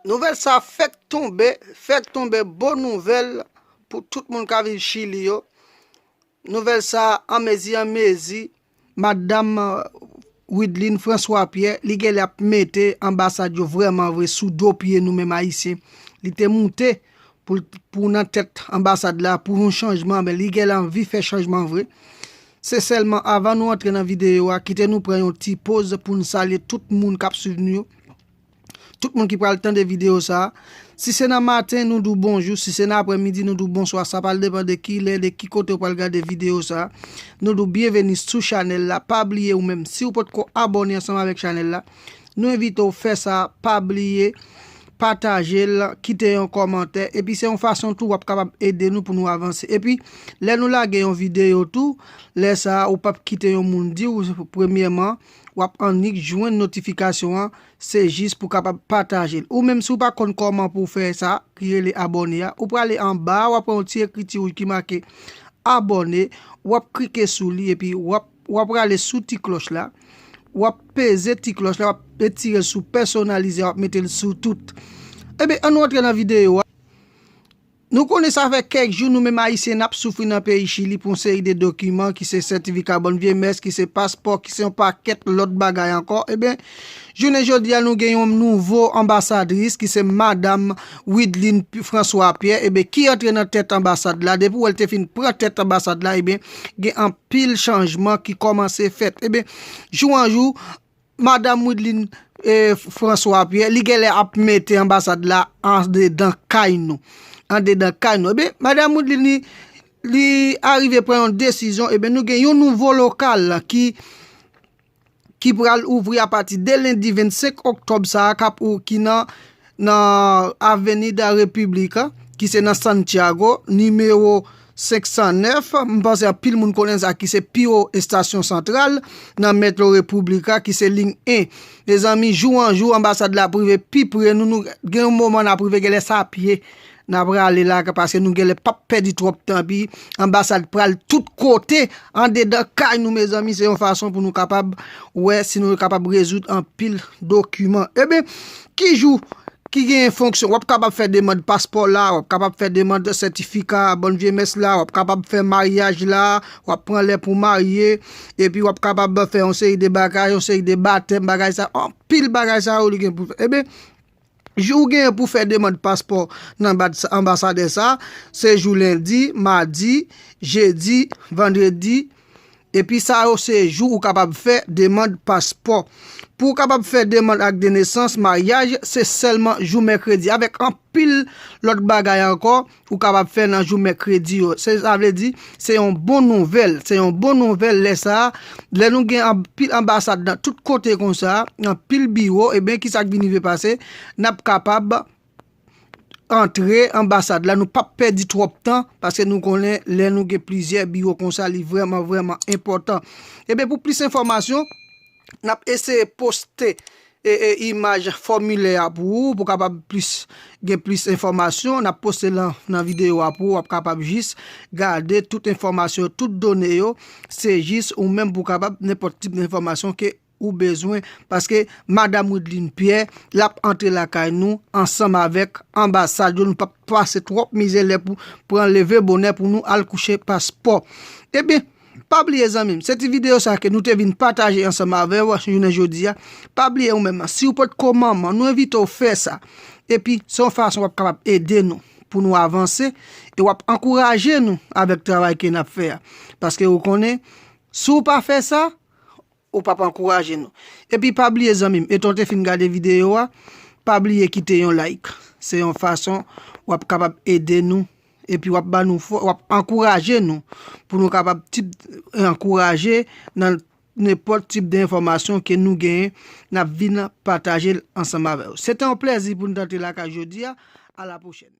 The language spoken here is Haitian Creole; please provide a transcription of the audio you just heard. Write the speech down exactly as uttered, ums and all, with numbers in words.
Nouvèl sa a fèk tonbe, fèk tonbe, bon nouvèl pou tout moun k ap viv Chili yo. Nouvèl sa a, anmezi anmezi, madanm, euh, Wideline François Pierre, li genlè ap mete anbasad yo vrèman vre sou do pye nou menm Ayisyen. Li te moute pou, pou nan tèt anbasad la, pou yon chanjman, men li genlè anvi fè chanjman vre. Se sèlman avan nou antre nan videyo a, kite nou pran yon ti poz pou n salye tout moun k ap swiv nou yo. Tout moun ki pral tande videyo sa a, si se nan maten, nou di w bonjou, si se nan aprèmidi, nou di w bonswa. Sa pral depann de ki lè, de ki kote w pral gade videyo sa a. Nou di w byenveni sou chanèl la. Pa bliye ou menm, si w potko abòne ansanm avèk chanèl la, nou envite w fè sa. Pa bliye pataje l, kite yon kòmantè. Epi se yon fason tou w ap kapab ede nou pou nou avanse. Epi, lè nou lage yon videyo tou, lè sa a, ou p ap kite yon moun di w, premyèman, w ap annik jwenn notifikasyon an, se jis pou kapab pataje l. Ou menm si w pa konn kòman pou w fè sa, ki rele abòne a, ou prale anba a, w ap wè yon ti ekriti wouj ki make abòne, w ap klike sou li, epi w ap, w ap prale sou ti klòch la, w ap peze ti klòch la, w ap etire l sou pèsonalize a, w ap mete l sou tout. Ebyen, ann nou antre nan videyo a. Nou konnen sa fè kèk jou nou menm Ayisyen n ap soufri nan peyi Chili pou yon seri de dokiman ki se sètifika bòn vye mès, ki se paspò, ki se yon pakèt lòt bagay ankò. Ebyen, jounen jodi a nou gen yon nouvo anbasadris ki se madanm Wideline P-, François Pierre, ebyen, ki antre nan tèt anbasad la. Depi w wè l te fin pran tèt anbasad la, ebyen, gen anpil chanjman ki kòmanse fèt. Ebyen, jou an jou, madanm Wideline, eh, François Pierre, li genlè ap mete anbasad la andedan kay nou. Andedan kay nou. Ebyen, madanm Wideline, li, li arive pran yon desizyon. Ebyen, nou gen yon nouvo lokal ki, ki pral ouvri apati de lendi vennsenk oktòb sa a, k ap ou-, ki nan, nan Avenida República, ki se nan Santiago, nimewo senk san nèf, m panse anpil moun konnen sa, ki se pi wo estasyon santral nan Metro República, ki se liy en. Mezanmi, jou an jou, anbasad la ap rive pi pre nou, nou gen yon moman n ap rive, genlè se a pye n ap rale la, paske nou genlè p ap pèdi twòp tan, epi anbasad pral tout kote, andedan kay nou, mezanmi, se yon fason pou nou kapab wè si nou kapab rezoud anpil dokiman. Ebyen, ki jou ki gen fonksyon, w ap kapab fè demann paspò la, w ap kapab fè demann sètifika bòn vye mès la, w ap kapab fè maryaj la, w ap pran lè pou marye, epi w ap kapab fè yon seri de bagay, yon seri de batèm, bagay sa, anpil bagay sa yo li gen pou fè. Ebyen, jou ou genyen pou fè demann paspò nan anbas-, anbasadè sa, se jou lendi, madi, jedi, vandredi, epi sa yo se jou ou kapab fè demann paspò. Pou w kapab fè demann ak de nesans, maryaj, se sèlman jou mèkredi. Avèk anpil lòt bagay ankò, ou kapab fè nan jou mèkredi yo. Se, sa vle di, se yon bon nouvèl. Se yon bon nouvèl lè sa a. Lè nou gen anpil anbasad nan tout kote konsa, anpil biwo, ebyen, kisa k vin rive pase? N ap kapab antre anbasad la, nou p ap pèdi twòp tan, paske nou konnen lè nou gen plizyè biwo konsa, li vrèman, vrèman enpòtan. Ebyen, pou plis enfòmasyon, n ap eseye poste, e, e, imaj fòmilè a pou ou, pou kapab plis, gen plis enfòmasyon. N ap poste l nan, nan videyo a pou ou, w ap kapab jis gade tout enfòmasyon, tout done yo. Se jis ou menm pou kapab nenpòt tip enfòmasyon ke ou bezwen, paske madanm Wideline Pierre, l ap antre lakay nou ansanm avèk anbasad yo. Nou p ap pase twòp mizè lè pou pran leve bonè pou nou al kouche paspò. Ebyen, pa bliye zanmi m, se ti videyo sa ke nou te vin pataje ansanm avè w jounen jodi a. Pa bliye ou menm, si w potko manman, nou envite w fè sa. Epi, se yon fason w ap kapab ede nou pou nou avanse e w ap ankouraje nou avèk travay ke n ap fè a. Paske ou konnen, si w pa fè sa, ou p ap ankouraje nou. Epi pa bliye zanmi m, etan w te fin gade videyo a, pa bliye kite yon like. Se yon fason w ap kapab ede nou, epi w ap ba nou fò, w ap ankouraje nou pou nou kapab tip, ankouraje nan nenpòt tip de enfòmasyon ke nou genyen, n ap vin pataje l ansanm avè w. Se te yon plèzi pou n t antre lakay jodi a. A la pwochèn.